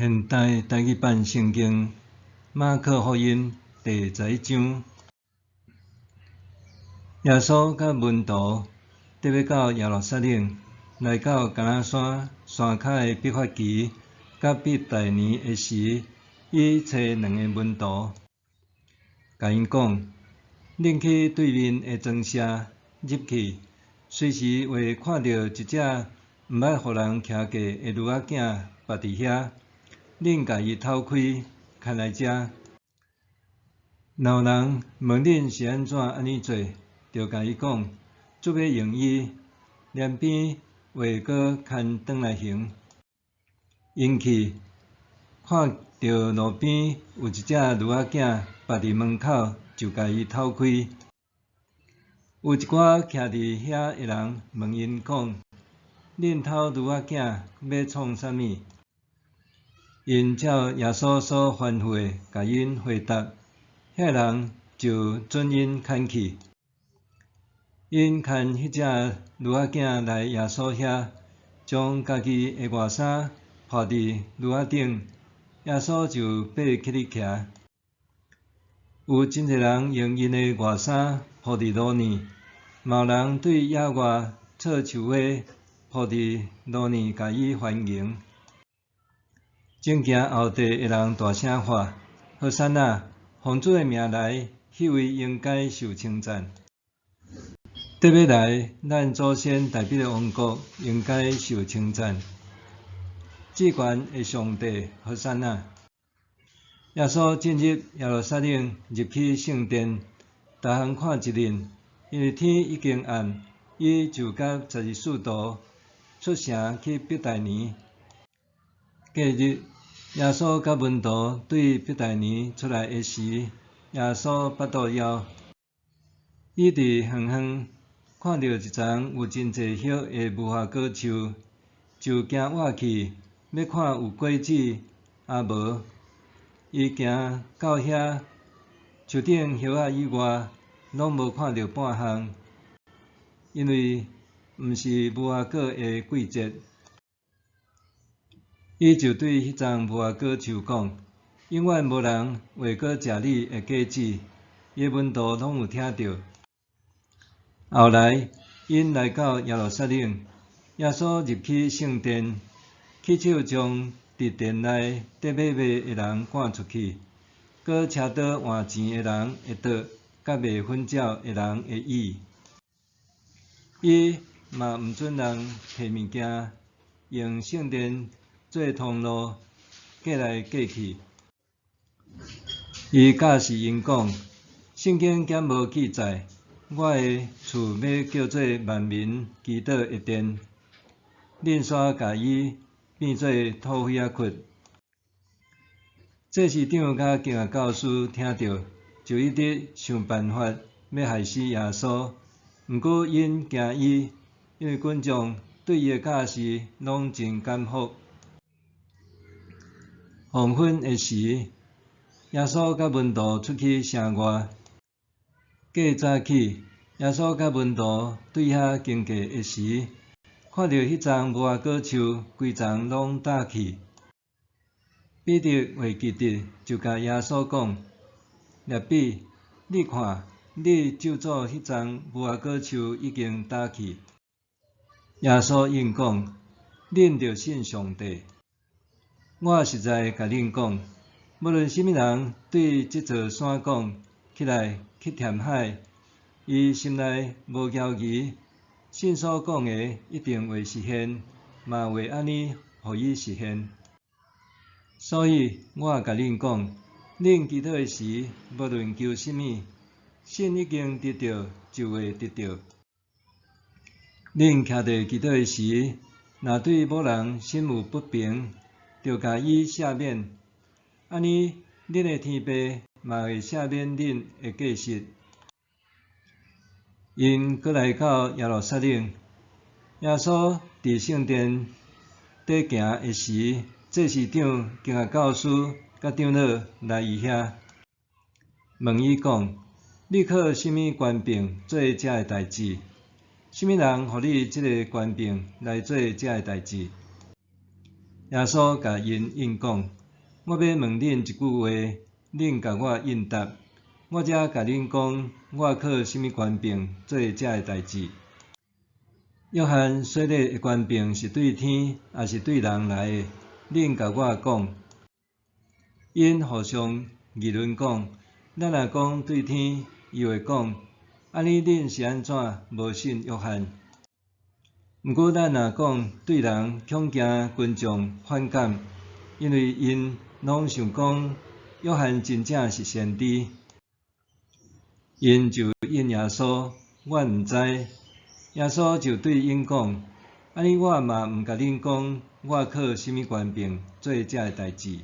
現代台語版聖經馬可福音第11章，耶穌佮門徒得欲到耶路撒冷，來到橄欖山山跤的伯法其佮伯大尼的時，伊差兩个門徒，共𪜶講：恁去對面的莊舍入去，隨時會看著一隻毋捌予人騎過的驢仔囝縛佇遐，恁共伊敨開，牽來遮。若有人問恁是按怎按呢做，著共伊講：主欲用伊，連邊會閣牽轉來還。𪜶去，看著路邊有一隻驢仔囝縛佇門口，就共伊敨開。有一寡徛佇遐的人問𪜶講：恁敨驢仔囝欲創啥物？𪜶照耶穌所吩咐的，共𪜶回答，遐人就準𪜶牽去。𪜶牽彼隻驢仔囝來耶穌遐，將家己的外衫披佇驢仔頂，耶穌就爬起來騎。有真濟人用𪜶的外衫鋪佇路爾，嘛有人對野外搓樹花鋪佇路爾，共伊歡迎。前行後綴的人大聲喊：和散那！奉主的名來，彼位應該受稱讚。得欲來咱祖先大衛的王國，應該受稱讚。至懸的上帝，和散那！耶穌進入耶路撒冷，入去聖殿，逐項看一輪，因為天已經暗，伊就佮十二使徒出城去伯大尼。隔日，耶穌佮門徒對伯大尼出來的時，耶穌腹肚枵。伊佇遠遠看著一叢有真濟葉的無花果樹，就行倚去，欲看有果子抑無。伊行到遐，樹頂葉仔以外，攏無看著半項，因為毋是無花果的季節。伊就對彼叢無花果樹講：永遠無人會閣食你的果子。伊的門徒攏有聽著。後來，𪜶來到耶路撒冷，耶穌入去聖殿，起手將佇殿內佇買賣的人趕出去，閣車倒換錢的人的桌，佮賣粉鳥的人的椅。伊嘛毋準人提物件，用聖殿做通路過來過去。伊教示𪜶講：聖經敢無記載，我的厝欲叫做萬民祈禱的殿？恁煞共伊變做土匪仔窟。祭司長佮經學教師聽著，就一直想辦法欲害死耶穌。毋過𪜶驚伊，因為群眾對伊的教示攏真感服。黃昏的時，耶穌佮門徒出去城外。過早起，耶穌佮門徒對遐經過的時，看著彼叢無花果樹規叢攏焦去。彼得會記得，就共耶穌講：拉比，你看，你咒詛彼叢無花果樹已經焦去。耶穌應講：恁著信上帝。我實在共恁講，無論啥物人對這座山講：起來，去填海，伊心內無猶疑，信所講的一定會實現，嘛會按呢予伊實現。所以我共恁講，恁祈禱的時，無論求啥物，信已經得著，就會得著。恁徛佇祈禱的時，若對某人心有不平，著共伊赦免，按呢，恁的天父嘛會赦免恁的過失。𪜶閣來到耶路撒冷，耶穌佇聖殿佇行的時，祭司長、經學教師佮長老來伊遐，問伊講：你靠啥物權柄做這个代誌？啥物人予你這个權柄來做這个代誌？耶穌共𪜶應講：我欲問恁一句話，恁共我應答，我才共恁講，我靠啥物權柄做這个代誌。約翰洗禮的權柄是對天，抑是對人來的？恁共我講。𪜶互相議論講：咱若講對天，伊會講：按呢恁是按怎無信約翰？毋過咱若講對人，恐驚群眾反感，因為𪜶攏想講約翰真正是先知。𪜶就應耶穌：阮毋知。耶穌就對𪜶講：按呢我嘛毋共恁講，我靠啥物權柄做這个代誌。